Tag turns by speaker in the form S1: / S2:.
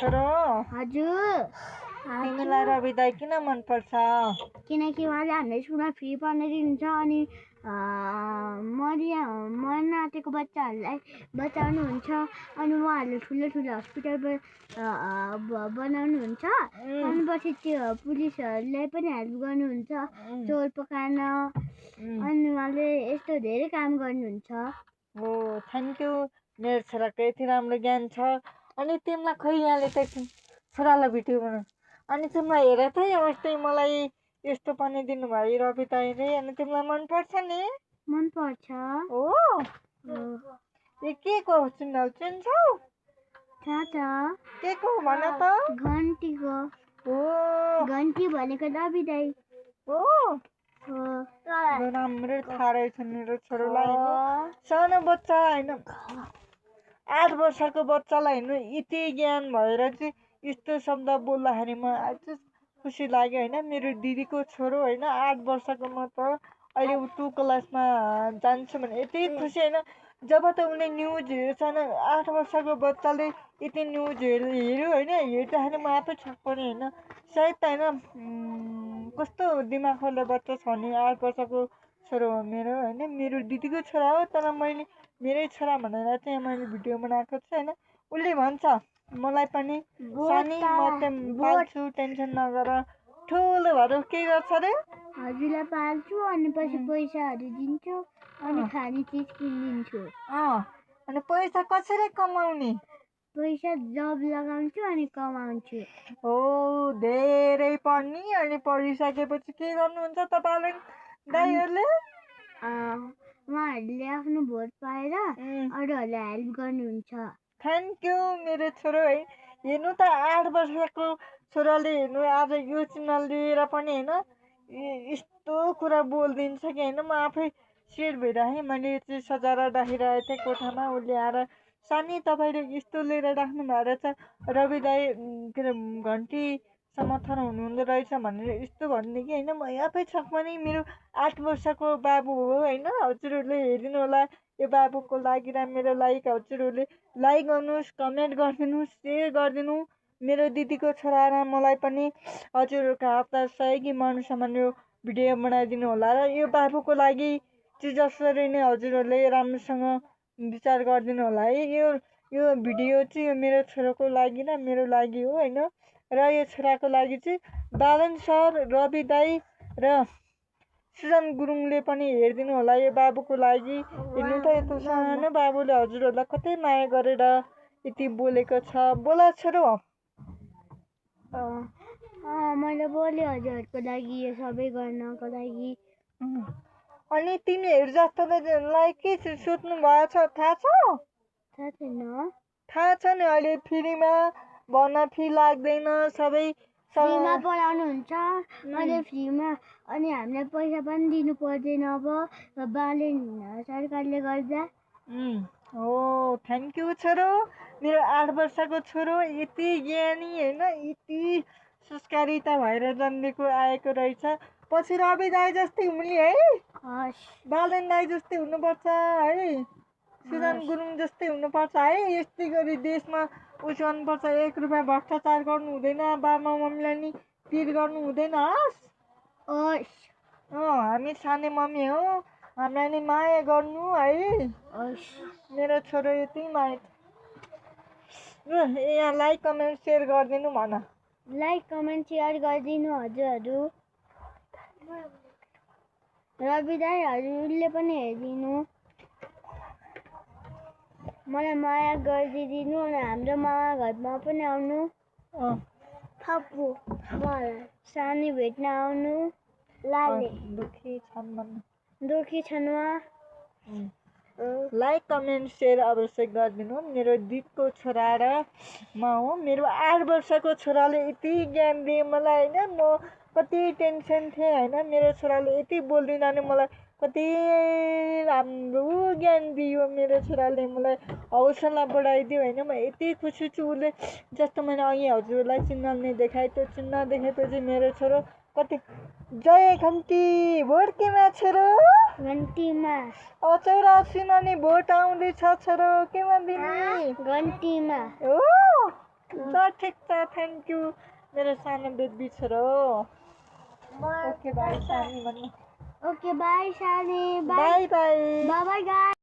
S1: छोरो
S2: हजुर
S1: तिमीलाई रवि दाई किन मनपर्छ?
S2: किनकि उहाँले हामीलाई स्कुलमा फ्री पढ्न दिनुहुन्छ अनि मर्न आँटेको बच्चाहरूलाई बचाउनुहुन्छ अनि उहाँहरूले ठुलो ठुलो हस्पिटल बनाउनुहुन्छ अनि पछि त्यो पुलिसहरूलाई पनि हेल्प गर्नुहुन्छ चोर पकाउन अनि उहाँले यस्तो धेरै काम गर्नुहुन्छ।
S1: हो थ्याङ्क यू, मेरो छोराको यति राम्रो ज्ञान छ। अनि तिमीलाई खै यहाँले त छोरालाई भिडियो बनाऊ अनि तिमीलाई हेर त अस्ति मलाई यस्तो पनि दिनुभयो रवि दाइले अनि तिमीलाई मनपर्छ नि?
S2: मनपर्छ।
S1: हो यो के को सुन्दर चिन्छौ?
S2: थाहा छ।
S1: के को भन त?
S2: घन्टीको।
S1: हो
S2: घन्टी भनेको रवि दाइ
S1: हो राम्रो थाहा रहेछ मेरो छोरोलाई होइन। सानो बच्चा होइन 8 वर्षको बच्चालाई होइन यति ज्ञान भएर चाहिँ यस्तो शब्द बोल्दाखेरि म आज खुसी लाग्यो होइन। मेरो दिदीको छोरो होइन 8 वर्षको म त अहिले 2 क्लासमा जान्छु भने यति खुसी होइन। जब त उसले न्युज हेर्छ 8 वर्षको बच्चाले यति न्युज हेऱ्यो होइन हेर्दाखेरि म आफै छक परेँ होइन। सायद त होइन कस्तो दिमागवाला बच्चा छ नि 8 वर्षको छोरो हो मेरो होइन। मेरो दिदीको छोरा हो तर मैले मेरै छोरा भनेर चाहिँ मैले भिडियो बनाएको छु होइन। उसले भन्छ मलाई पनि सानी म त पाल्छु टेन्सन नगर ठुलो भएर के गर्छ अरे?
S2: हजुरलाई पाल्छु अनि पछि पैसाहरू दिन्छु अनि खाने चिज किनिदिन्छु।
S1: अनि पैसा कसरी कमाउने?
S2: पैसा जब लगाउँछु अनि कमाउँछु।
S1: हो धेरै पढ्ने अनि पढिसकेपछि के गर्नुहुन्छ तपाईँले दाइहरूले?
S2: उहाँहरूले आफ्नो भोट पाएर अरूहरूलाई हेल्प गर्नुहुन्छ।
S1: थ्याङ्क यू मेरो छोरो है। हेर्नु त 8 वर्षको छोराले हेर्नु आज यो च्यानल लिएर पनि होइन यस्तो कुरा बोलिदिन्छ कि होइन म आफै सेयर भइरहेँ। मैले चाहिँ सजाएर राखिरहेको थिएँ कोठामा उसले आएर सानी तपाईँले यस्तो लिएर राख्नु भएको रहेछ रवि दाई के अरे घन्टी समर्थन हुनुहुँदो रहेछ भनेर यस्तो भन्ने कि होइन म आफै छक पनि मेरो 8 वर्षको बाबु हो होइन। हजुरहरूले हेरिदिनु होला यो बाबुको लागि र मेरो लागि हजुरहरूले लाइक गर्नुहोस् कमेन्ट गरिदिनुहोस् सेयर गरिदिनु। मेरो दिदीको छोरा र मलाई पनि हजुरहरूको हातमा सहयोगी मानुसम्म यो भिडियो बनाइदिनु होला र यो बाबुको लागि चाहिँ जसरी नै हजुरहरूले राम्रोसँग विचार गरिदिनु होला है। यो भिडियो चाहिँ यो मेरो छोराको लागि र मेरो लागि हो होइन। र यो छोराको लागि चाहिँ बालन सर रवि दाई र सुजन गुरुङले पनि हेरिदिनु होला यो बाबुको लागि। हेर्नु त यस्तो सानो बाबुले हजुरहरूलाई कतै माया गरेर यति बोलेको छ। बोला छोरो
S2: मैले बोलेँ हजुरहरूको लागि यो सबै गर्नको लागि।
S1: अनि तिमीहरू जस्तोलाई के सोध्नु भएको छ थाहा छ?
S2: थाहा छैन।
S1: थाहा छ नि अहिले फ्रीमा भर्ना फी लाग्दैन सबै
S2: फ्रीमा पढाउनुहुन्छ अनि फ्रीमा अनि हामीलाई पैसा पनि दिनु पर्दैन अब बालेन सरकारले गर्दा।
S1: हो थ्याङ्क यू छोरो। मेरो 8 वर्षको छोरो यति ज्ञानी होइन यति संस्कारिता भएर जन्मेको आएको रहेछ। पछि रवि दाई जस्तै हुने है। बालेन दाई जस्तै हुनुपर्छ है। सुजन गुरुङ जस्तै हुनुपर्छ है। यस्तै गरी देशमा उस गर्नुपर्छ। 1 रुपियाँ भ्रष्टाचार गर्नु हुँदैन। बाबा मम्मीलाई नि पिर गर्नु हुँदैन। हामी सानो मम्मी हो हामीलाई नि माया गर्नु है। मेरो छोरो यति माया यहाँ लाइक कमेन्ट सेयर गरिदिनु भन।
S2: लाइक कमेन्ट सेयर गरिदिनु हजुरहरू। रवि दाई हजुरले पनि हेरिदिनु मलाई माया गरिदिनु अनि हाम्रो मामा घरमा पनि आउनु। थप्पु मलाई सानी भेट्न आउनु। लाले
S1: दुखी छन् भन्नु
S2: दुखी छन्
S1: लाइक कमेन्ट सेयर अवश्य गरिदिनु। मेरो दिदीको छोरा र म हो। मेरो 8 वर्षको छोराले यति ज्ञान दिए मलाई होइन। म कति टेन्सन थिएँ होइन। मेरो छोराले यति बोलिदिँदा नि मलाई कति राम्रो ज्ञान दियो। मेरो छोराले मलाई हौसला बढाइदियो होइन। म यति खुसी छु उसले जस्तो मैले अघि हजुरलाई चिन्ह नै देखाएँ त्यो चिन्ह देखेपछि मेरो छोरो कति जय घन्टी भोट केमा छोरो?
S2: घन्टीमा।
S1: 84मा नि भोट आउँदैछ छोरो केमा दिने?
S2: घन्टीमा।
S1: हो ल ठिक छ थ्याङ्क यू मेरो सानो बेबी छोरो ओके बाई सानी भन्नु
S2: ओके बाई सानी by
S1: by by
S2: by guys